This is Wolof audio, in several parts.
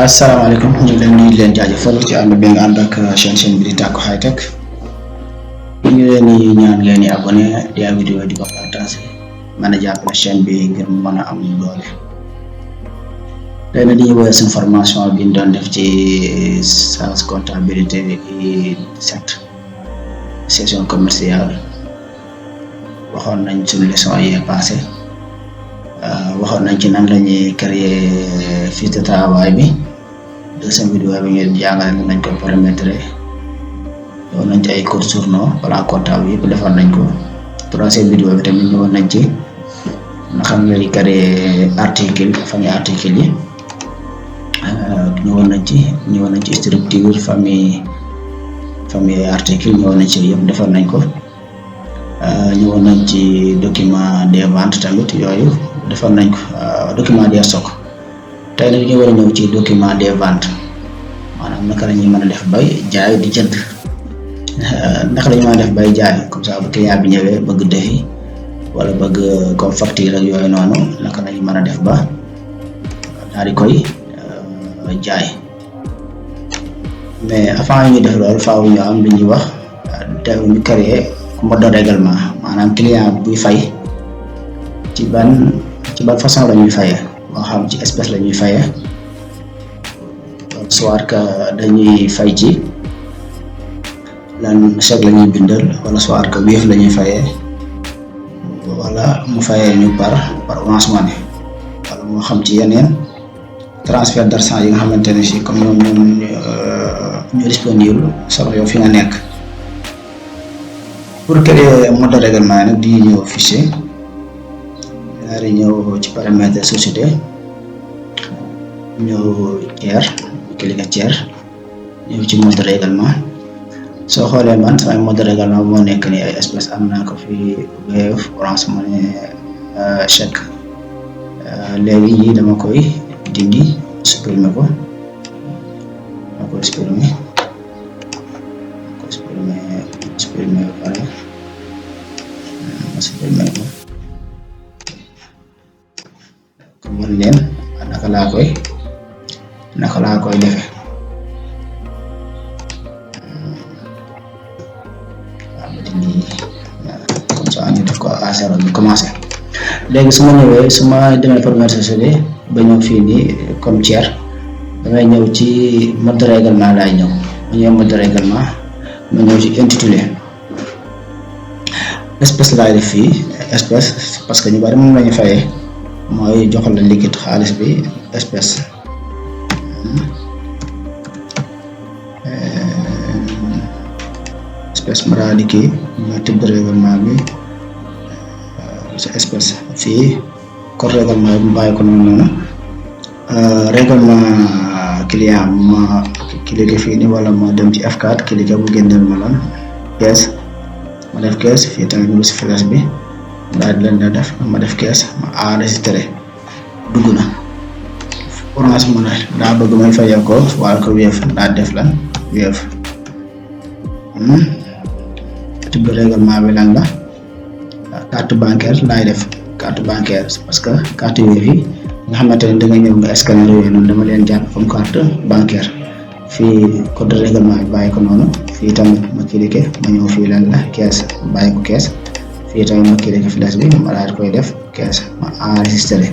asalaamaaleykum ñu ngi leen di leen jaajëfal ci ànd bi nga ànd ak chaîne bi di Tacko High Tech ñu ngi leen di ñaan ngeen di abonné di am vidéo di ko partager mën a jàppale chaîne bi ngir mu mën a am doole. Tey nag dañuy woowee suñu formation bi ñu doon def ci science comptabilité I7 section commerciale waxoon nañ suñu leçon yi passé waxoon nañ ci nan la ñuy créer fiche de travail bi. Deuxième vidéo bi ngeen jàngale nañ ko paramétrer yow nañ ci ay codes journaux plan comptable yëpp defar nañ ko. Troisième vidéo bi tamit ñëwoon nañ ci nga xam ngay créer article famille article yi ñëwoon nañ ci structure famille article ñëwoon nañ ci yëpp defar nañ ko. ñëwoon nañ ci document des ventes tamit yooyu defar nañ ko. Document des stocks tey nag ñu war a ñëw ci document des ventes maanaam naka la ñuy mën a def bay jaay di jënd naka la ñuy mën a def bay jaay comme ça bu client bi ñëwee bëgg defi wala bëgg comme facture ak yooyu noonu naka la ñuy mën a def ba daal di koy jaay. Mais avant ñu def loolu faaw ñu am lu ñuy wax ñu créer mode de règlement maanaam client buy fay ci ban façon la ñuy fayee. moo xam ci espèce la ñuy fayee soit que dañuy fay ci lan chèque la ñuy bindal wala soit que Wave la ñuy fayee wala mu fayee ñu par Orange Money wala moo xam ci yeneen transfert d'argent yi nga xamante ne si comme ñoom ñu disponible solo yow fi nga nekk. Pour créer mode de règlement yi nag di ñëw fichier daal di ñëw ci paramètre société ñëw tiers cliquer tiers ñëw ci mode de règlement. soo xoolee man samay mode de règlement moo nekk ni ay espèces am naa ko fi Wave Orange Money chèque léegi yii dama koy dindi supprimer ko supprimer pare supprimer ko mën leen naka laa koy defee. Comme ça ñu def ko à zéro ñu commencé. Léegi su ma ñëwee su ma demee première société ba ñëw fii nii comme tiers damay ñëw ci mode de règlement laay ñëw ma ñëw mode de règlement ma ñëw ci intitulé espèce laay def fii espèce parce que ñu bari moom lañu fayee mooy joxal la liquide xaalis bi espèce ma daal di kii ñoo type de règlement bi sa espèce fii code règlement bi mu bàyyi ko noonu règlement client ma cliquer fii nii wala ma dem ci F4 cliquer bu génneel ma lan caisse ma def caisse fii tamit mu si flèche bi daal di leen da def ma def caisse ma enregistré dugg na. Orange Money daa bëgg may fayee ko wala ko Wave daa def lan Wave type de règlement bi lan la carte bancaire laay def carte bancaire parce que carte Wave yi nga xamante ne da nga ñëw nga scanner yooyu noonu dama leen jàpp comme carte bancaire. Fii code de règlement bi bàyyi ko noonu fii tamit ma cliquer ma ñëw fii lan la caisse bàyyi ko caisse fii tamit ma cliquer flèche bi ma daal di koy def caisse ma enregistré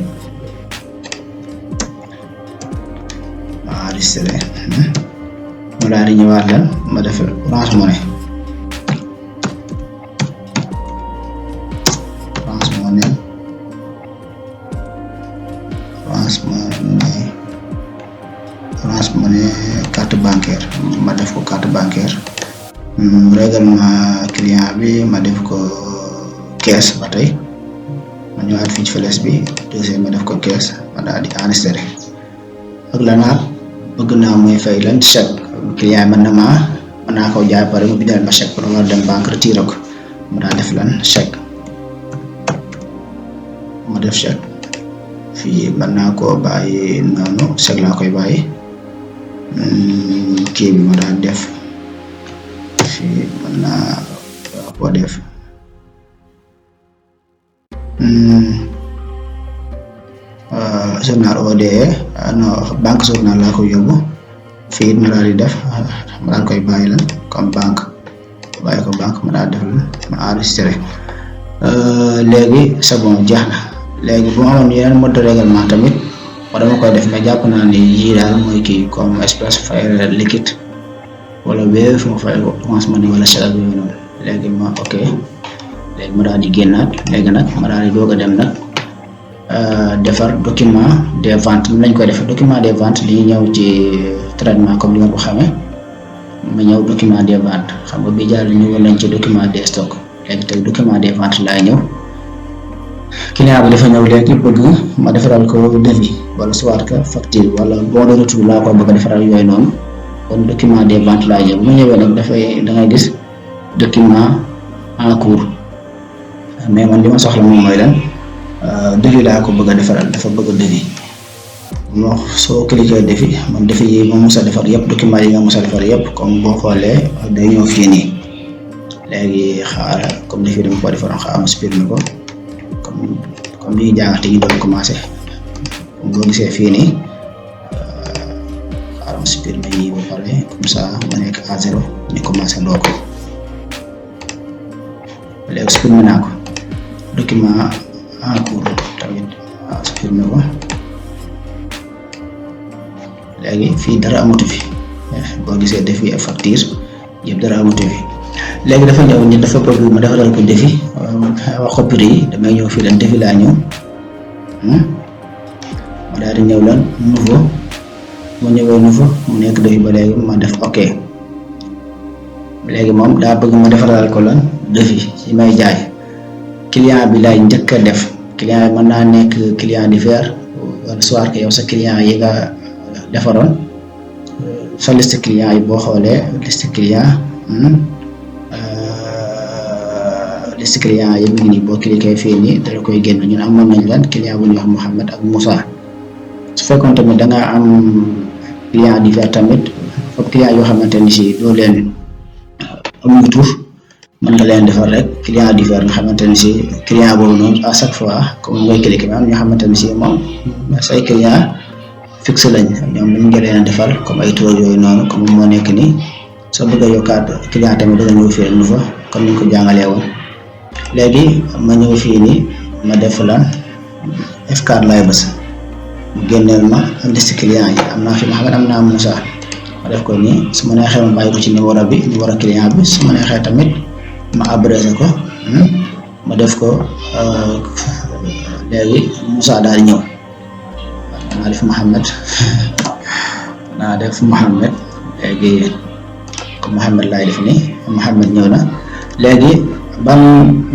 ma daal di ñëwaat lan ma def Orange Money carte bancaire ma def ko carte bancaire. Règlement client bi ma def ko caisse ba tey ma ñëwaat fii ci flèche bi deuxième ma def ko caisse ma daal di enregistré ak la naa bëgg naa mooy fay lan chèque client mën naa ko jaay pare mu bindal ma chèque pour nga dem banque retiré ko ma daal def lan chèque ma def chèque fii mën naa koo bàyyi noonu chèque laa koy bàyyi. Kii bi ma daal def fii mën naa ko def journal ODE non banque journal laa ko yóbbu fii ma daal di def ma daal koy bàyyi la comme banque bàyyi ko banque ma daal def la ma enregistré léegi c'est bon jeex na léegi bu ma amoon yeneen mode de règlement tamit dama koy def mais jàpp naa ni yii daal mooy kii comme espèce fay liquide wala Wave fu ma fay Orange Money wala Stripe yooyu noonu léegi ma ok léegi ma daal di génnaat léegi nag ma daal di doog a dem nag defar document des ventes lañ koy def document des ventes li ñëw ci traitement comme li nga ko xamee ma ñëw document des ventes xam nga bi jaar ñu woon nañ ci document des stocks léegi tey document des ventes laay ñëw client bi dafa ñëw léegi bëgg ma defaral ko devis wala soit que facture wala bon de retour laa ko bëgg a defaral yooyu noonu kon document des ventes laay ñëw bu ma ñëwee nag dafay da ngay gis document en cours mais man li ma soxla moom mooy lan devis laa ko bëgg a defaral dafa bëgg a devis moo soo cliquer devis man devis yi ma mos a defar yëpp document yi nga mos a defar yëpp comme boo xoolee day ñëw fii nii léegi xaar comme devis dama ko defaroon xaar ma supprimer ko comme ni jàngate ñu doon commencé boo gisee fii nii xaar ma supprimer yi ba pare comme ça ma nekk à 0 ñu commencé doo ko léegi supprimer naa ko document en cours tamit supprimer ko léegi fii dara amatu fi boo gisee devis ak facture yëpp dara amatu fi léegi dafa ñëw ni dafa bëgg ma defaral ko devis wax ko prix yi damay ñëw fii lan devis laa ñëw ma daal di ñëw lan nouveau ma ñëwee nouveau mu nekk devis ba léegi ma def ok léegi moom daa bëgg ma defaral ko lan devis ci may jaay client bi laay njëkk a def client yi mën naa nekk client divers wala soit que yow sa client yi nga defaroon sa liste client yi boo xoolee liste client liste client yi mu ngi nii boo cliquer fii nii dala koy génn ñun amoon nañ lan client bu ñuy wax Mouhamed ak Moussa su fekkoon tamit da nga am client divers tamit foofu client yoo xamante ni si doo leen amuñu tur mën nga leen defar rek client divers nga xamante ni si client boobu noonu à chaque fois comme ngay cliquer mais am ñoo xamante ni si moom say client fixe lañ ñoom dañ nga leen defar comme ay tur yooyu noonu comme moo nekk nii soo bëgg a yokkaat client tamit da nga ñëw fii nouveau comme ni ñu ko jàngalee woon léegi ma ñëw fii nii ma def lan F4 laay bës mu génneel ma liste client yi am naa fi Mouhamed am naa Moussa ma def ko nii su ma neexee ma bàyyi ko ci numéro bi numéro client bi su ma neexee tamit ma abrégé ko ma def ko léegi Moussa daal di ñëw naa def Mouhamed naa def Mouhamed léegi comme Mouhamed laay def nii Mouhamed ñëw na léegi ban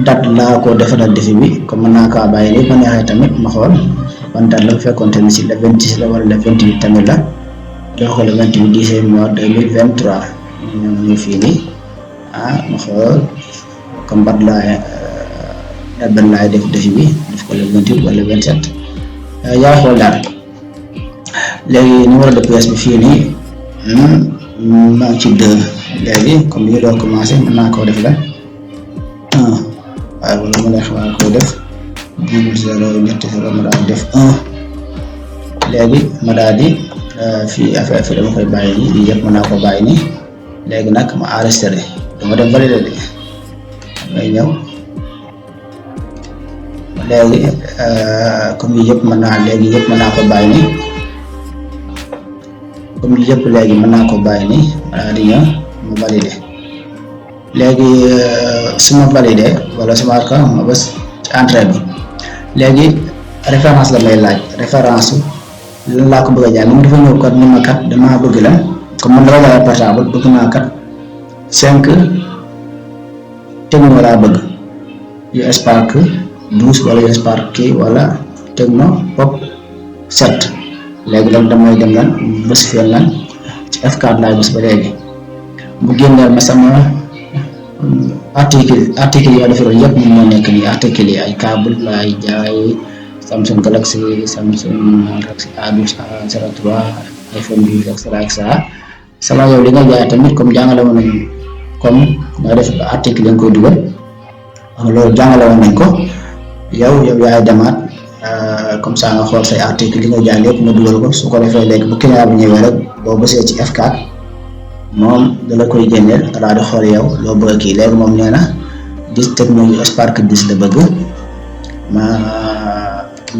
date laa ko defaral devis bi comme mën naa kaa bàyyi nii ma neexee tamit ma xool ban date la bu fekkoonte ni si le 26 la wala le 28 tamit la def ko le 28 10 mois 2023 ñu fii nii ma xool comme ban laay date ban laay def devis bi def ko le 28 wala le 27 yaa xool daal léegi numéro de pièce bi fii nii maa ngi ci 2 léegi comme ni ñu doon commencé mën naa koo def la waaye wala mu neex maa koo def 0 ñetti 0 ma daal def 1 léegi ma daal di fii affaire fi dama koy bàyyi nii lii yëpp mën naa ko bàyyi nii léegi nag ma enregistré dama dem valider de may ñëw léegi comme yii yëpp mën naa léegi yëpp mën naa ko bàyyi nii comme yëpp léegi mën naa ko bàyyi nii ma daal di ñëw ma valider léegi su ma valider wala su ma ka ma bës ci entrée bi léegi référence la may laaj référence lan laa ko bëgg a jaay moom dafa ñëw kat ni ma kat damaa bëgg la comme man dama jaay portable bëgg naa kat 5 Tecno laa bëgg yu Spark 12 wala yu Spark kii wala Tecno Pop 7 léegi lan damay dem lan bës fii lan ci F4 laay bës ba léegi mu génneel ma sama article yoo defaroon yëpp moom moo nekk nii article yi ay câble laay jaay Samsung Galaxy Galaxy A12 A03 iPhone 12 etc sama yow li nga jaay tamit comme jàngale woon nañu comme nga def article yi nga koy dugal loolu jàngale woon nañ ko yow yaay demaat comme ça nga xool say article li nga jaay lépp nga dugal ko su ko defee léegi bu client bi ñëwee rek boo bësee ci F4 moom da la koy génneel daal di xool yow loo bëgg kii léegi moom nee na 10 Tecno Spark 10 la bëgg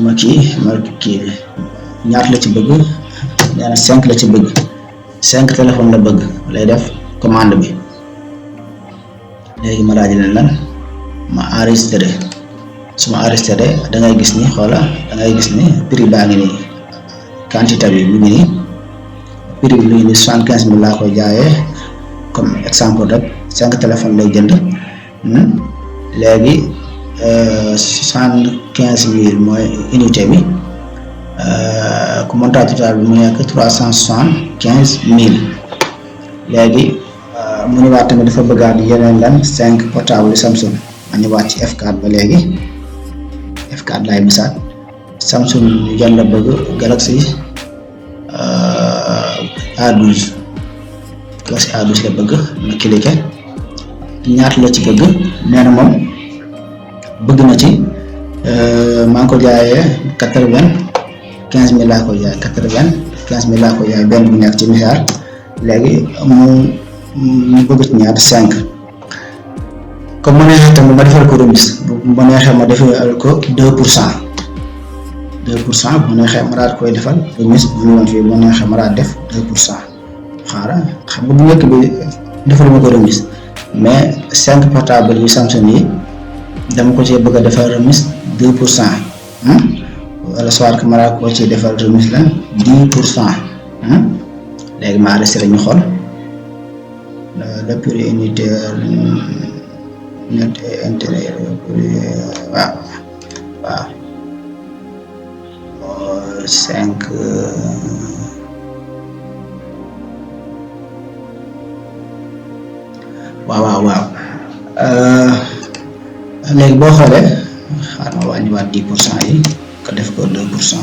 ma kii ñaata la ci bëgg nee na 5 la ci bëgg 5 téléphone la bëgg lay def commande bi léegi ma daal di leen lan ma enregistré su ma enregistré da ngay gis ni xoola da ngay gis ni prix baa ngi nii quantité bi mu ngi nii prix bi mu ngi nii 75 000 laa koy jaayee comme exemple rek 5 téléphone lay jënd léegi 75 000 mooy unité bi ku montant total bi mu nekk 375 000 léegi mu ñëwaat tamit dafa bëggaat yeneen lan 5 portable Samsung ma ñëwaat ci F4 ba léegi F4 laay misaat Samsung jël la bëgg Galaxy A12 la bëgg ma cliqué ñaata la ci bëgg nee na moom bëgg na ci maa ngi ko jaayee 95 000 laa ko jaay 95 000 laa ko jaay benn bu nekk ci misaal léegi mu bëgg ci ñaar 5 comme mu neexee tamit ma defal ko remise bu ma neexee ma defal ko 2% bu ma neexee ma daal koy defal remise bu ñu woon fii bu ma neexee ma daal def 2% xaaral xam nga bu njëkk bi defal ma ko remise mais 5 portable yu Samsung yi dama ko ci bëgg a defal remise 2% wala soit que ma daal ko ci defal remise lan 10% léegi ma arrêté ñu xool le prix unitaire net intérieur waaw 5 waaw léegi boo xoolee xaar ma wàññiwaat 10% yi ko def ko 2%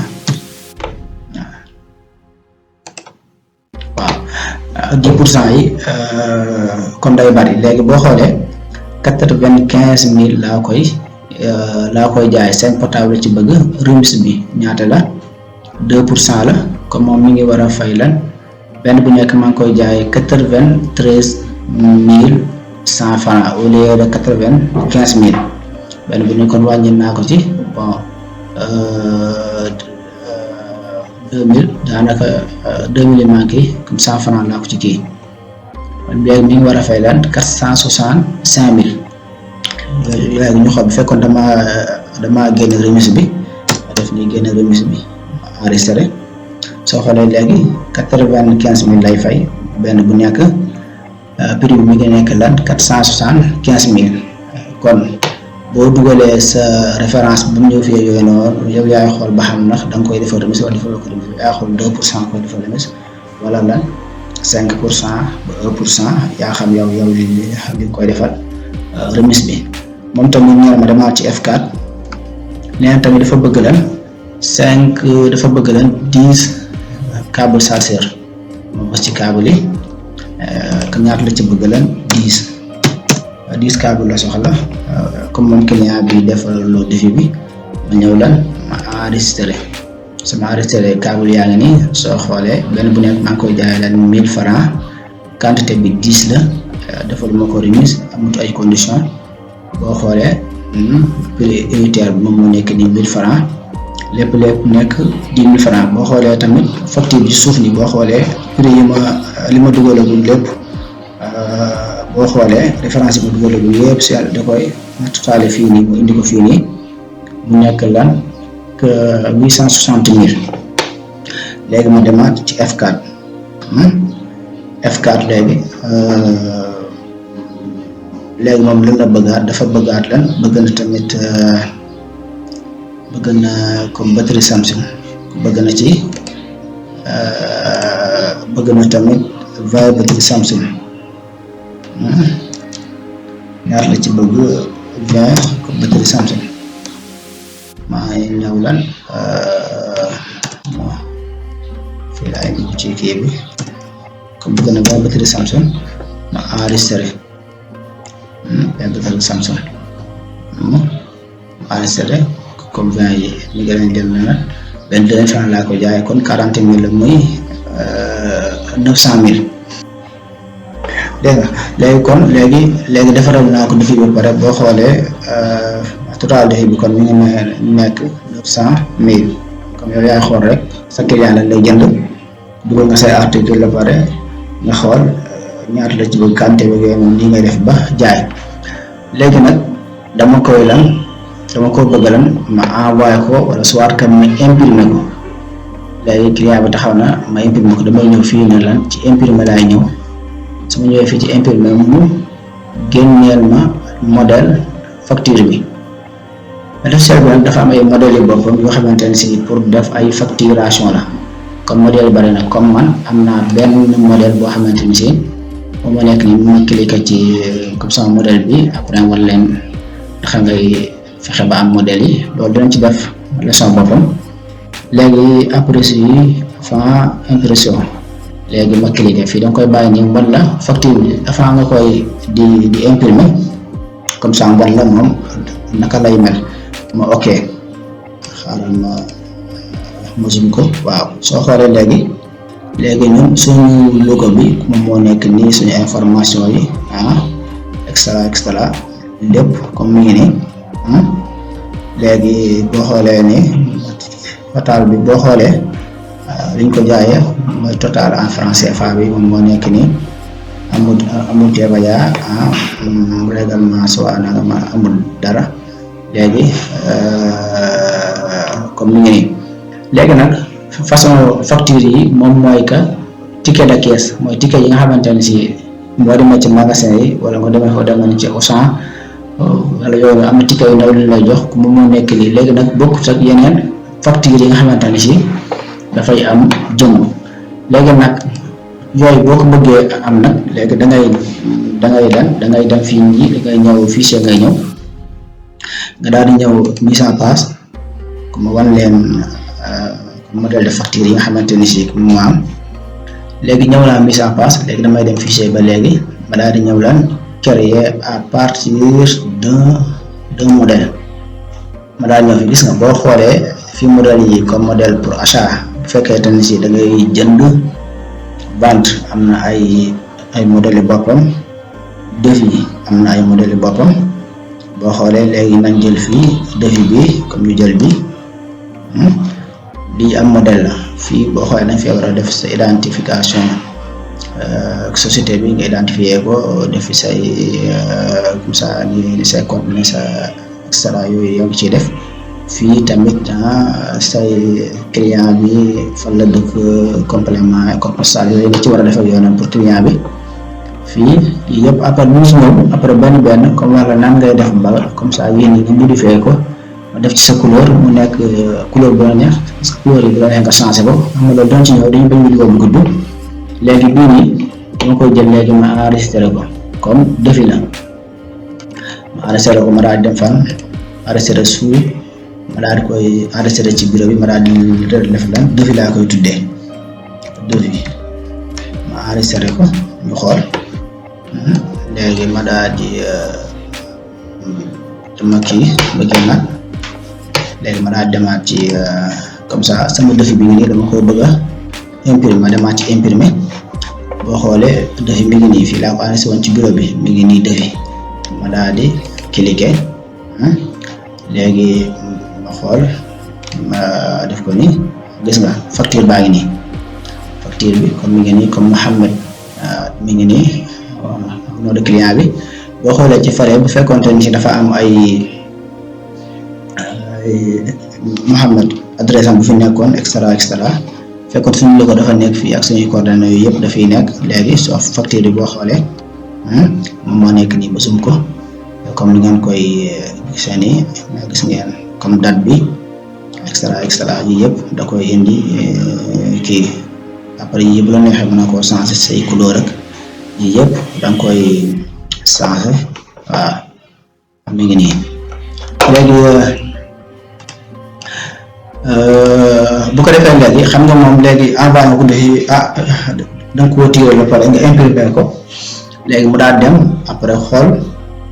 waaw 10% yi kon day bari léegi boo xoolee 95 000 laa koy jaay 5 portable ci bëgg remise bi ñaata la 2% la comme moom mi ngi war a fay lan benn bu nekk maa ngi koy jaay 93 100 francs au lieu de 95 000 benn bu ñu kon wàññi naa ko ci bon 2000 daanaka 2000 manqué comme 100 francs laa ko ci kii kon bi mi ngi war a fay lan 465 000 léegi ñu xool bu fekkoon dama génne remise bi ma def nii génne remise bi enregistré soo xoolee léegi 95 000 lay fay benn bu nekk prix bi mi ngi nekk lan 475 000 kon boo dugalee sa référence bu mu ñëw fii yooyu noonu yow yaay xool ba xam ndax da nga koy defal remise wala defaloo ko remise yaay xool 2% koy defal remise wala lan 5% ba 1% yaa xam yow li koy defal remise bi moom tamit ñëw ma demaat ci F4 nee tamit dafa bëgg lan 10 câble chargeur moom bës ci câble yi ñaata la ci bëgg lan 10 câble la soxla comme moom client bi defal loo défi bi ma ñëw lan ma enregistré sama enregistré câble yaa ngi nii soo xoolee benn bu nekk maa ngi koy jaay lan 1000 francs quantité bi 10 la defal ma ko remise amut ay condition boo xoolee prix unitaire bi moom moo nekk nii 1000 francs lépp nekk 10 000 francs boo xoolee tamit facture bi suuf ni boo xoolee prix yi li ma dugalagul lépp boo xoolee référence yi ma dugalagul yëpp si da koy totalé fii nii mu indi ko fii nii mu nekk lan que 860 000 léegi ma demaat ci F4 F4 léegi moom lan la bëggaat dafa bëggaat lan bëgg na tamit bëgg na comme batterie Samsung bëgg na ci bëgg na tamit vaille batterie Samsung ñaar la ci bëgg 20 comme batterie Samsung maa ngi ñëw lan fii laay dugg ci kii bi comme bëgg na vaille batterie Samsung ma enregistré vaille batterie Samsung ma enregistré comme 20 yi ñu gën a jël na 22 francs laa ko jaay kon 40 000 la muy 900 000 dégg nga léegi kon léegi defaral naa ko defi ba pare boo xoolee total defi bi kon mi ngi nekk 900 000 comme yow yaay xool rek sa client la lay jënd dugal nga say article la pare nga xool ñaata la ci bëgg quantité bi yooyu moom lii ngay def ba jaay léegi nag dama ko bëgg lan ma envoyé ko wala soit que ma imprimer ko léegi client bi taxaw na ma imprimer ko damay ñëw fii ne lan ci imprimer laay ñëw su ma ñëwee fii ci imprimer mu génneel ma modèle facture bi logiciel bi nag dafa am ay modèles yu boppam yoo xamante ne si pour def ay facturation la comme modèle bari na comme man am naa benn modèle boo xamante ni si moom moo nekk nii mu ma cliquer ci comme ça modèle bi après war leen naka ngay fexe ba am modèle yi loolu dinañ ci def leçon boppam léegi après si avant impression léegi ma cliquer fii da nga koy bàyyi nii mbon la facture bi avant nga koy di imprimer comme ça mbon la moom naka lay mel ma ok xaaral ma zoom ko waaw soo xoolee léegi ñun suñu logo bi moom moo nekk nii suñu information yi extra lépp comme mi ngi nii léegi boo xoolee ni total bi boo xoolee liñ ko jaayee mooy total en franc CFA bi moom moo nekk nii amul teebaya règlement soit nanga ma amul dara léegi comme mi ngi nii léegi nag façon facture yi moom mooy que ticket de caisse mooy ticket yi nga xamante ne si boo demee ci magasin yi wala nga demee ci Auchan wala yooyu am na ticket yu ndaw li lay jox moom moo nekk lii léegi nag bokkut ak yeneen facture yi nga xamante ne si dafay am jëmm léegi nag yooyu boo ko bëggee am nag léegi da ngay dem fii nii da ngay ñëw fichier ngay ñëw nga daal di ñëw mise en place comme wan leen modèle de facture yi nga xamante ni si mu am léegi ñëw naa mise en place léegi damay dem fichier ba léegi ma daal di ñëw lan créer à partir d'un modèle ma daal ñëw fi gis nga boo xoolee fi modèle yi comme modèle pour achat bu fekkee te ni si da ngay jënd vente am na ay modèles yu boppam devis am na ay modèles yu boppam boo xoolee léegi nañ jël fii devis bi comme ñu jël bi lii am modèle la fii boo xoolee dañ fee war a def sa identification société bi nga identifier ko def fi say comme ça ni say coordonnées sa extra yooyu yoo ngi ciy def fii tamit say client bi fan la dëkk complément code postal yooyu nga ci war a def ak yoonam pour client bi fii yëpp après bu ñu ñëw après benn comme wala nan ngay def ba comme ça yéen nga modifier ko ma def ci sa couleur mu nekk couleur bu la neex parce que couleur yi bu la neex nga changé ko xam nga loolu doon ci ñëw dañu bañ vidéo bu gudd léegi bii nii dama koy jël léegi ma enregistré ko comme defi la ma enregistré ko ma daal di dem fan enregistré suuf ma daal di koy enregistré ci bureau bi ma daal di def lan defi laa koy tuddee defi ma enregistré ko ñu xool léegi ma daal di dama kii ba génnaat léegi ma daal demaat ci comme ça sama defi bi ngi nii dama koy bëgg a imprimer ma demaat ci imprimer boo xoolee defi mi ngi nii fii laa ko enregistré woon ci bureau bi mi ngi nii defi ma daal di cliquer léegi ma xool ma def ko nii gis nga facture baa ngi nii facture bi comme mi ngi nii comme Mohamed mi ngi nii nom de client bi boo xoolee ci fare bu fekkoonte ni dafa am ay Mohamed adresse am bu fi nekkoon extra fekkoon suñu logo dafa nekk fii ak suñuy coordonnées yooyu yëpp dafay nekk léegi soo facture bi boo xoolee moom moo nekk nii ba sum ko comme ni ngeen koy gisee nii gis ngeen comme date bi extra yi yëpp da koy indi kii après yi bu la neexee mën na koo changer say couleur ak yi yëpp da nga koy changer waaw mi ngi nii léegi bu ko defee léegi xam nga moom léegi envoyé nga ko defi da nga koo tiré ba pare nga imprimer ko léegi mu daal dem après xool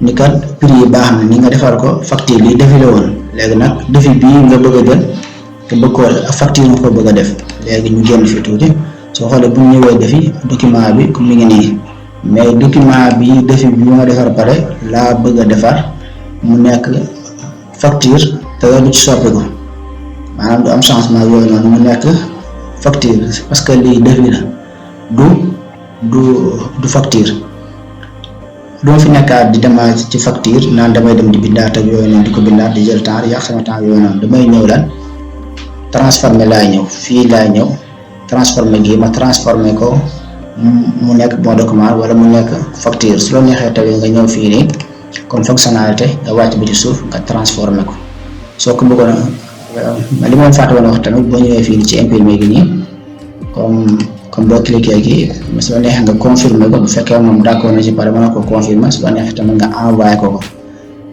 ni kat prix yi baax na ni nga defar ko facture li défilé woon léegi nag défi bii nga bëgg a jël te bëgg ko facture nga ko bëgg a def léegi ñu génn fi tuuti soo xoolee bu ñu ñëwee défi document bi comme mi ngi nii mais document bi défi bi nga defar pare laa bëgg a defar mu nekk facture te du ci soppiku maanaam du am changement yooyu noonu mu nekk facture parce que lii défi la du facture doo fi nekkaat di demaat ci facture naan damay dem di bindaat ak yooyu noonu di ko bindaat di jël temps yàq sama temps yooyu noonu damay ñëw lan transformer laay ñëw fii laay ñëw transformer gi ma transformer ko mu nekk bon document wala mu nekk facture su la neexee tamit nga ñëw fii nii comme fonctionnalité nga wàcc bi ci suuf nga transformer ko soo ko bëggoon li ma fàtte woon wax tamit boo ñëwee fii ci imprimer gi nii comme boo cliquer gi su la neexee nga confirmer ko bu fekkee moom d'accord na ci pare mën na ko confirmer su la neexee tamit nga envoyer ko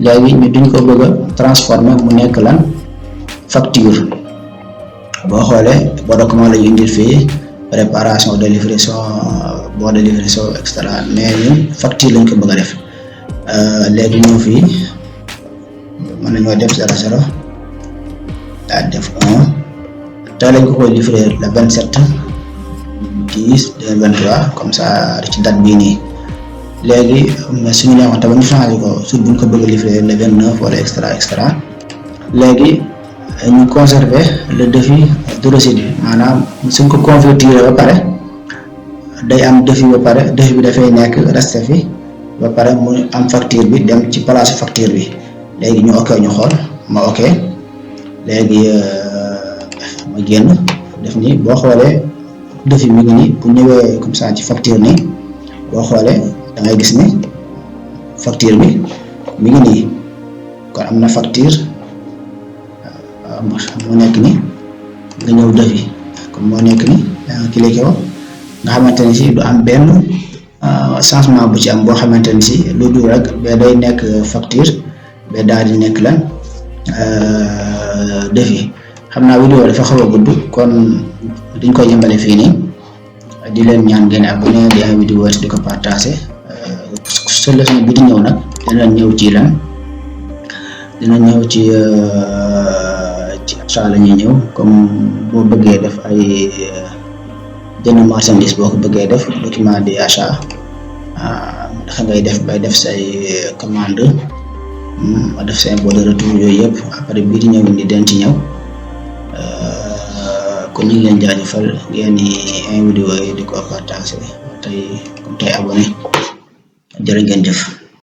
léegi ñu duñ ko bëgg a transformer mu nekk lan facture boo xoolee boo document la ñu indil fii préparation de livraison bon de livraison extra mais ñun facture lañ ko bëgg a def léegi ñëw fii mën nañoo def 00 daal def 1 tey lañ ko koy livrer le 27 10 2023 comme ça ci date bii nii léegi suñu neexoon tamit ñu changé ko sur buñ ko bëgg a livrer le 29 wala extra léegi ñu conserver le défi de recette maanaam suñ ko convertir ba pare day am défi ba pare défi bi dafay nekk resté fi ba pare mu am facture bi dem ci place facture bi léegi ñu ok ñu xool ma ok léegi ma génn def ni boo xoolee défi mi ngi nii bu ñëwee comme ça ci facture nii boo xoolee da ngay gis ni facture bi mi ngi nii kon am na facture moo nekk ni nga ñëw défi comme moo nekk ni da nga cliqué ko nga xamante ni si du am benn changement bu ci am boo xamante ni si lu dul rek ba day nekk facture ba daal di nekk lan défi xam naa vidéo dafa xaw a gudd kon duñ koy yëmbale fii nii di leen ñaan ngeen abonné di ay vidéo di ko partagé su leçon bi di ñëw nag dina ñëw ci lan dina ñëw ci achat la ñuy ñëw comme boo bëggee def ay jënd marchandise boo ko bëggee def document de achat dafa ngay def bay def say commande ma def say impôt de retour yooyu yëpp après bii di ñëw ni den ci ñëw kon ñu ngi leen jaajëfal ngeen di ay vidéo yi di ko partagé tey comme tey abonné jërë ngeen jëf